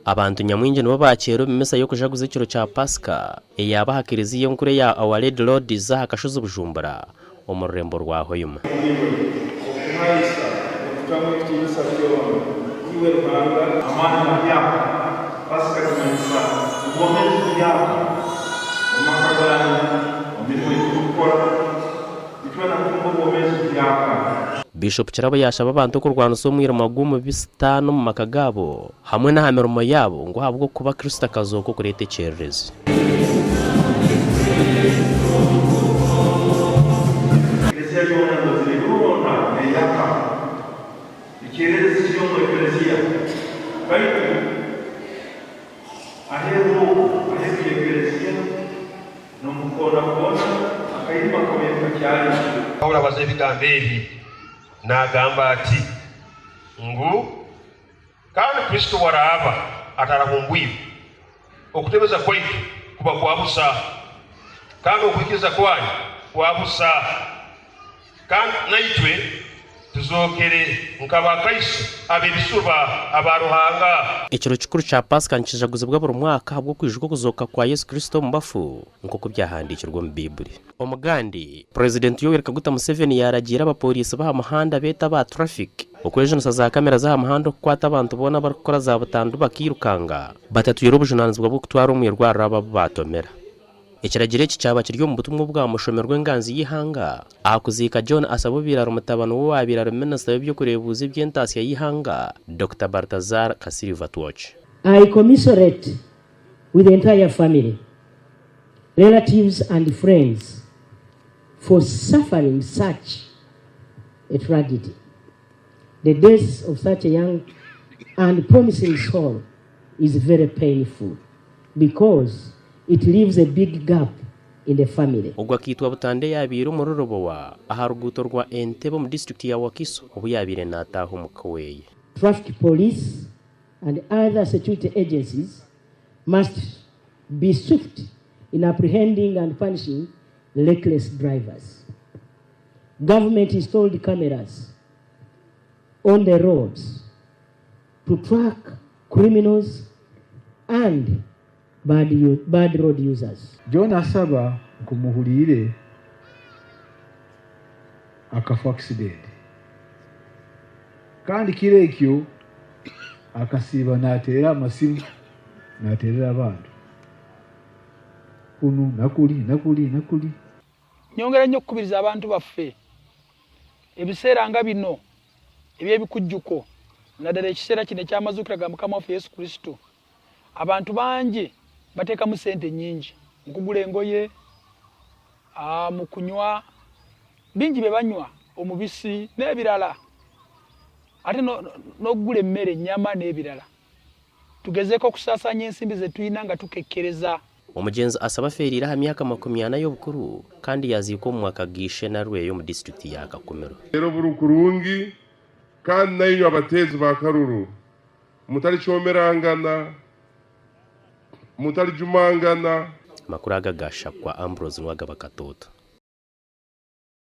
Abantu nyamwingi nibo baakyera omu misa y'okujaguza ekiro kya Pasika eyaaba aha kiriziya enkuru eya Our Lady Lourdes aha kashozi Bujumbura omu rurembo rwa Hoima. Iwe okuhaisa okutamu ekitiinisa kyona, Iwe Ruhanga. Amaani mahyaka. Pasika kimanyisa obwomeezi buhyaka omu maka ganyu, omu mirimo ei turikukora. Itwena kutunga obwomeezi buhyaka. Bishop Kirabo yaashaba abantu okurwanisa omwirima gw'omubi sitaane omu maka gaabo hamwe n'aha mirimo yaabo ngu ahabw'okuba Kristo akazooka okureeta ekyererezi. Eklezia yoona ndozire yoona neyaka. Ekyererezi kiri omu Eklezia. Baitu aheeru okwo, aheeru y'Eklezia, N'omu koona-koona akairima kabaire kakyariyo. Paulo abaza ebigambo ebi naagamba ati ngu, Kandi Kristo obu araaba atarahumbwirwe, okutebeza kwaitu kuba kwa busa, kandi okwikiriza kwanyu kwa busa. Kandi naitwe tuzookere nk'abakaiso ab'ebisuba aba Ruhanga. Ekiro kikuru kya Paasika nikijaguzibwa buri mwaka ahabw'okwijuka okuzooka kwa Yesu Kristo omu bafu nk'oku byahandiikirwe omu Baibuli. Omugandi, Purezidenti Yoweri Kaguta Museveni yaaragiira abapooriisi b'aha muhanda beete aba traffic okwejunisa za kamera z'aha muhanda okukwata abantu boona abarikukora za butandu bakairukanga batatwire obujunaanizibwa bw'okutwara omu irwariro abo abu baatomera. Ekiragiro eki kyaba kiri omu butumwa obwamushomerwe enganzi y'eihanga aha kuziika John Asabubiraro mutabani w'owaabaire ari minisita w'eby'okureebuuza eby'entaasya y'eihanga, Dokita Baltazar Kasiriva Twoki. I commiserate with the entire family, relatives and friends for suffering such a tragedy. The death of such a young and promising soul is very painful because it leaves a big gap in the family. Ogwo akaitwa butandu eyaabaire omuri Rubowa aha ruguuto rwa Entebbe omu disiturikiti ya Wakiso obu yaabaire naataaha omu ka oweye. Traffic police and other security agencies must be swift in apprehending and punishing reckless drivers. Government installed cameras on the roads to track criminals and bad, bad road users. John Asaba nkumuhuriire akafa accident kandi kiro ekyo akasiiba nateera amasimu nateerera abantu kunu nakuri nakuri nakuri. Nyongera nnyo okukubiriza abantu baffe ebiseera nga bino eby'ebikujjuko naddala ekiseera kino eky'amazuukira ga Mukama waffe Yesu Kristo, abantu bangi bateekamu ssente nnyingi mu kugula engoye, mu kunywa, bingi bye banywa omubisi n'ebirala ate n'okugula emmere ennyama n'ebirala. Tugezeeko okusaasaanya ensimbi ze tulina nga tukekkereza. Omugyenzi Asaba afeereire aha myaka 40 y'obukuru kandi yaaziikwa omu mwaka ga Ishe Narweyo omu disiturikiti ya Kakumiro. Reero buri kurungi kandi nainywe abateezi ba karuru mutaricomerangana, mutarijumangana. Amakuru aga gashakwa Ambrose Nwagaba Katoto.